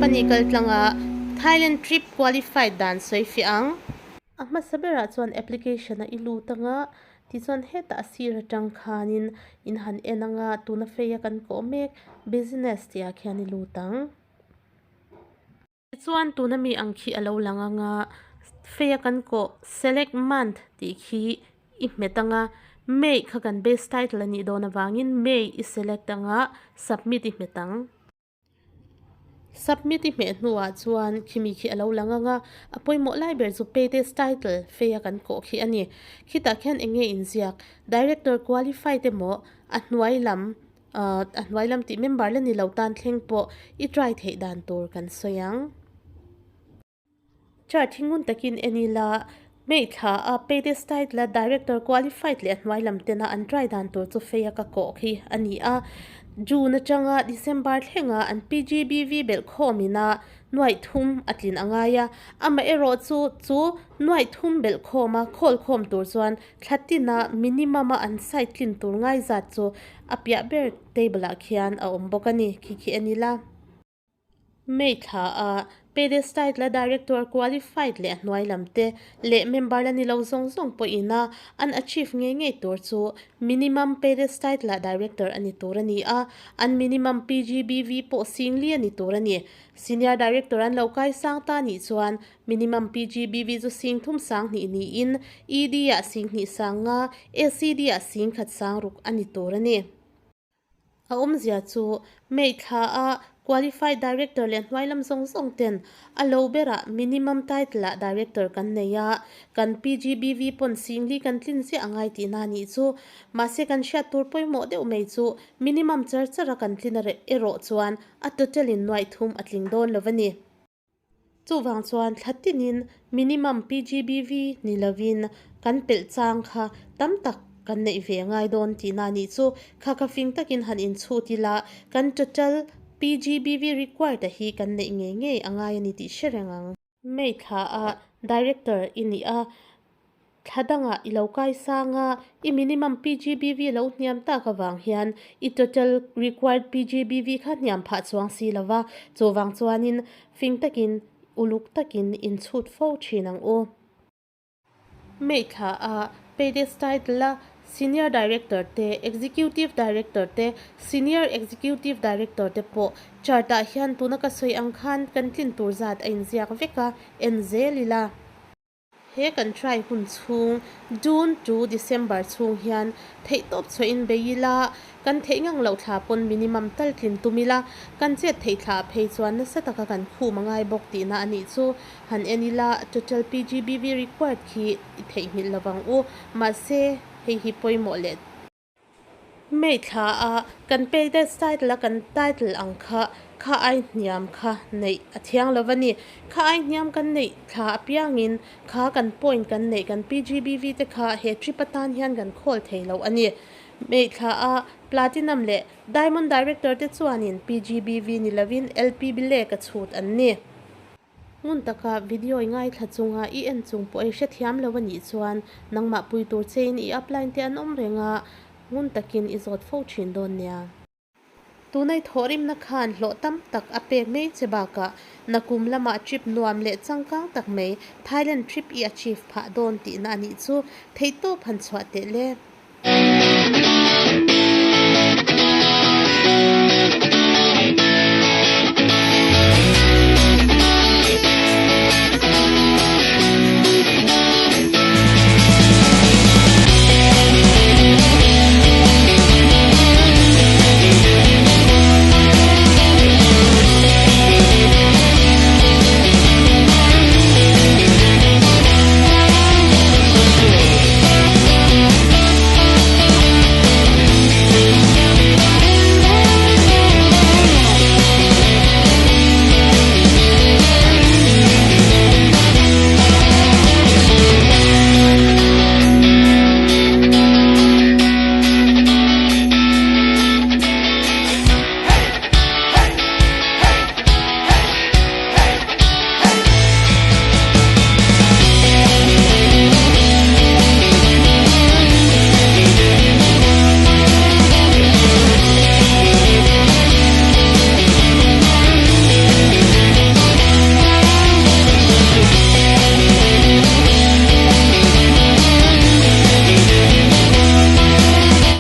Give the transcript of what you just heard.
Company kaltlanga Thailand trip qualified dan sawi fiah ang. A hmasa berah chuan application a i lut anga tichuan hetah a sir atang khanin in han en anga tuna fei a kan kawh mek business tih ah khian i lut ang. Tichuan tuna mi ang khi a lo lang anga fei a kan kawh select month tih khi i hmet anga May kha kan base title a nih dawn avangin May i select anga submit i hmet ang. Submit i hmeh hnuah chuan khimi khi a lo lang anga a pawimawh lai ber chu pages title fei a kan kawh khi a ni. Khitah khian eng nge inziak Director qualified emaw a hnuai lam A hnuai lam tih member la ni lo tan thleng pawh i try theih dan tur kan sawi ang. Chart hi ngun takin en ila, Hmeithla a Payday Style la Director qualified leh a hnuai lam tena an try dan tur chu feia ka kawh khi a ni a. June atanga December thlenga an PGBV belh khawm ina Nuaih thum a tlin a ngai a, amaherawh chu chu nuaih thum belh khawm a khawl khawm tur chuan thla tina minimum a an site tlin tur ngai zat chu a piah ber table ah khian a awm bawk a ni, khi khi en ila. May thla a Pedestite la Director qualified leh a hnuai lam te leh member la ni lo zawng zawng pawhin a an achieve ngei ngei tur chu minimum Pedestite la Director a ni tur a ni a, an minimum PGBV pawh singli a ni tur a ni. Senior Director an lo kai sang ta nih chuan minimum PGBV chu sing thum sang hnih niin ED ah sing hnih sang nga, ACD ah sing khat sang ruk a ni tur a ni. A awmzia chu May thla a Qualified Director leh hnuai lam zawng zawng ten a lo berah minimum title ah Director kan nei a, kan PGBV pawn sing li kan tlin ziah a ngai tihna a nih chu. Mahse kan hriat tur pawimawh deuh mai chu minimum char char a kan tlin erawh chuan A total in nuaih thum a tling dawn lo a ni. Chuvang chuan thla tinin minimum PGBV ni lovin kan pelh chang kha tam tak kan neih ve ngai dawn tihna nih chu kha kha fing takin han inchhut ila kan total PGBV required a hi kan neih ngei ngei a ngai a ni tih hre reng ang. May thla a Director i nih a, thla dangah i lo kai sang a, i minimum PGBV lo hniam tak avang hian i total required PGBV kha hniam phah chuang si lo va, chuvang chuanin fing takin uluk takin inchhut fo thin ang u. May thla a Paydesk title a Senior Director te, Executive Director te, Senior Executive Director te pawh chart ah hian tuna ka sawi ang khan kan tlin tur zat a inziak vek a, en zel ila. He kan try hun chhung June to December chhung hian theihtawp chhuah in bei ila, Kan theih ngang loh thla pawn minimum tal tlin tum ila, kan chet theih thla phei chuan nasa taka kan khum a ngai bawk tihna a nih chu. Han en ila, total PGBV required khi i theihnghilh lovang u. Mahse, hei hi pawimawh leh. May thla a kan paydesk title a kan title ang kha kha ai hniam kha neih a thiang lo a ni. Kha ai hniam kan neih thla apiangin kha kan point kan neih kan PGBV te kha he trip atan hian kan khawl thei lo a ni. May thla a Platinum leh Diamond Director te chuanin PGBV ni lovin LPB lek a chhut an ni. Ngun taka video i ngaithla chunga i en chung pawh i hrethiam lo a nih chuan nangmah pui tur chein i upline te an awm reng a, ngun takin i zawt fo thin dawn nia. Tunai thawhrimna khan hlawh tam tak a pek mai che bakah nakum lamah trip nuam leh changkang tak mai Thailand trip i achieve phah dawn tihna a nih chu theihtawp han chhuah teh le.